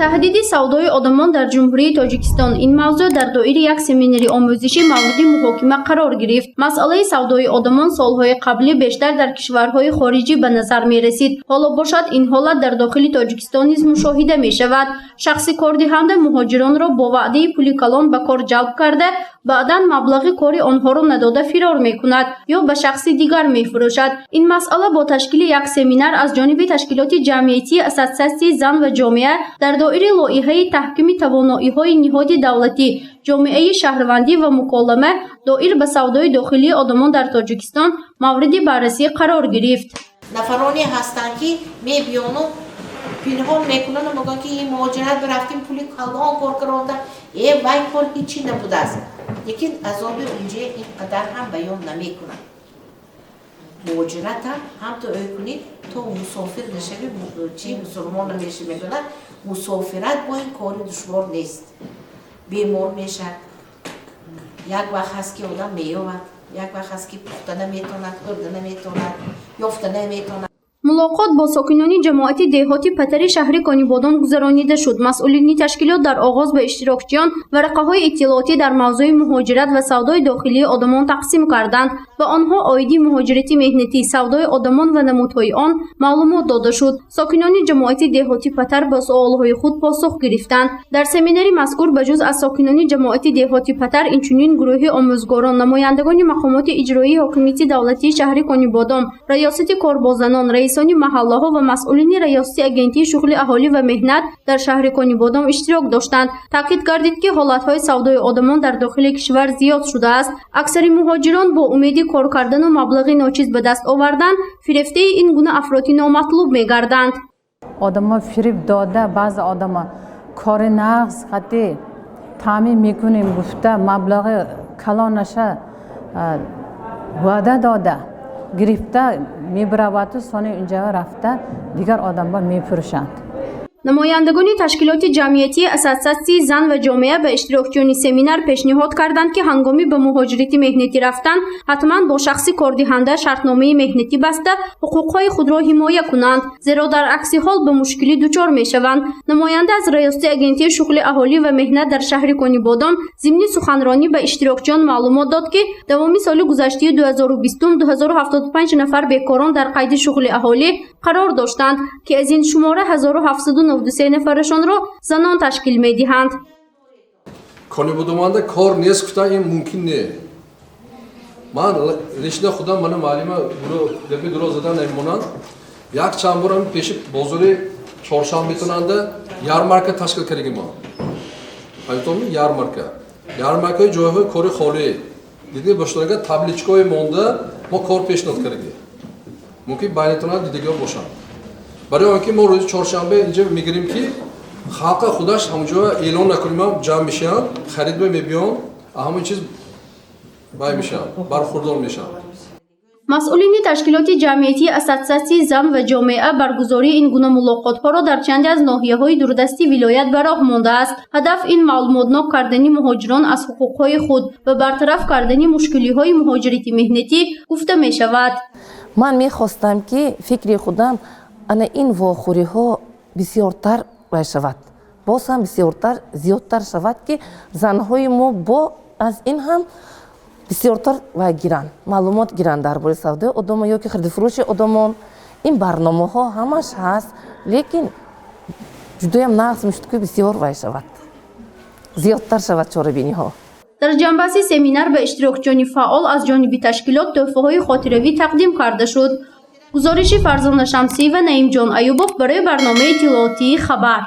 Таҳдиди савдои одамон дар Ҷумҳурии Тоҷикистон: ин мавзӯъ дар доираи як семинари омӯзишӣ мавриди муҳокима қарор гирифт. Масъалаи савдои одамон солҳои қаблӣ бештар дар кишварҳои хориҷӣ ба назар мерасид. Ҳоло бошад, ин ҳолат дар дохили Тоҷикистон низ мушоҳида мешавад. Шахси кордиҳанда муҳоҷиронро бо ваъдаи пули калон ба кор ҷалб карда, баъдан маблағи кори онҳоро надода фирор мекунад ё ба шахси дигар мефурӯшад. Ин масъала бо ташкили як семинар аз ҷониби ташкилоти ҷамъиятии Ассотсиатсияи зан ва ҷомеа дар доираи лоиҳаи таҳкими тавоноиҳои ниҳоди давлатӣ, ҷомеаи шаҳрвандӣ ва муколама доир ба савдои дохилии одамон дар Тоҷикистон мавриди баррасӣ қарор гирифт. Нафароне ҳастанд, ки мебиёну пинҳон мекунану мегӯянд, ки ин муҳоҷират рафтим, пули калон кор карда, вай кор ҳичи набудааст, лекин азоби унҷа ин қадар ҳам баён намекунад. Муҳоҷиратам ҳам то ӯ кунӣ, то мусофир нашави, чи мусулмон намеши, мегӯяд. Мусофират бо ин кори душвор нест. Бемор мешавад, як вақт ҳаст, ки одам меёвад, як вақт ҳаст, ки пухта наметавонад, хӯрда наметавонад, ёфта наметавонад. Мулоқот бо сокинони ҷамоати деҳоти Патари шаҳри Конибодом гузаронида шуд. Масъулини ташкилот дар оғоз ба иштирокчиён варақаҳои иттилоотӣ дар мавзӯи муҳоҷират ва савдои дохилии одамон тақсим карданд. Ба онҳо оиди муҳоҷирати меҳнатӣ, савдои одамон ва намудҳои он маълумот дода шуд. Сокинони ҷамоати деҳоти Патар ба суолҳои худ посух гирифтанд. Дар семинари мазкур ба ҷуз аз сокинони ҷамоати деҳоти Патар, инчунин гурӯҳи омӯзгорон, намояндагони мақомоти иҷроии ҳокимияти давлатии шаҳри Конибодом, раёсати кор бо занон, раисони маҳаллаҳо ва масъулини раёсати Агентии шуғли аҳолӣ ва меҳнат дар шаҳри Конибодом иштирок доштанд. Таъкид гардид, ки ҳолатҳои савдои одамон дар дохили кишвар зиёд шудааст. Аксари муҳоҷирон бо умеди кор кардану маблағи ночиз ба даст овардан фирефтаи ин гуна афроди номатлуб мегарданд. Одамо фириб дода, баъзе одамо кори нағз қатӣ таъмин мекунем гуфта, маблағи калонаша ваъда дода, гирифта мебараваду сони унҷа рафта дигар одамба мефурӯшанд. Намояндагони ташкилоти ҷамъиятии Ассотсиатсияи зан ва ҷомеа ба иштирокчиёни семинар пешниҳод карданд, ки ҳангоми ба муҳоҷирати меҳнатӣ рафтан ҳатман бо шахси кордиҳанда шартномаи меҳнатӣ баста, ҳуқуқҳои худро ҳимоя кунанд, зеро дар акси ҳол ба мушкилӣ дучор мешаванд. Намоянда аз раёсати Агентии шуғли аҳолӣ ва меҳнат дар шаҳри Конибодом зимни суханронӣ ба иштирокчиён маълумот дод, ки давоми соли гузаштаи 2020 2075 нафар бекорон дар қайди шуғли аҳолӣ қарор доштанд, ки аз ин шумора 1793 нафарашонро занон ташкил медиҳанд. Конибодоманда кор нест гуфта, ин мумкин не. Ман лично худам, мана маълима гапи дуро задан намемонанд, як чанд бор пеши бозори чоршанбетонанда ярмарка ташкил кардагимон. Фаҳмитонми? Ярмарка, ярмаркаи ҷойҳои кори холӣ диди бошонага табличкаҳое монда, мо кор пешниҳод кардагӣ, мумкин байнатона дидагиҳо бошанд. Барои он ки мо рӯзи чоршанбе инҷа мегирем, ки халқа худаш ҳамонҷо эълон накунем, ҷамъ мешаванд, харид мебиён, ҳамон чиз бай мешаванд, бархурдор мешаванд. Масъулини ташкилоти ҷамъиятии Ассотсиатсияи зан ва ҷомеа баргузории ин гуна мулоқотҳоро дар чанде аз ноҳияҳои дурдасти вилоят ба роҳ мондааст. Ҳадаф ин маълумотнок кардани муҳоҷирон аз ҳуқуқҳои худ ва бартараф кардани мушкилиҳои муҳоҷирати меҳнатӣ гуфта мешавад. Ман мехостам, ки фикри худам ана ин вохӯриҳо бисёртар вай шавад, боз ҳам бисёртар, зиёдтар шавад, ки занҳои мо бо аз ин ҳам бисёртар вай гиранд, маълумот гиранд дар бораи савдои одамон ё ки хирдифурӯши одамон. Ин барномаҳо ҳамаш ҳаст, лекин ҷудоям нағз мешуд, ки бисёр вай шавад, зиёдтар шавад чорабиниҳо. Дар ҷамъбасти семинар ба иштирокчиёни фаъол аз ҷониби ташкилот тӯҳфаҳои хотиравӣ тақдим карда шуд. Гузориши Фарзона Шамсиева, Наимҷон Аюбов барои барномаи иттилоотии «Хабар».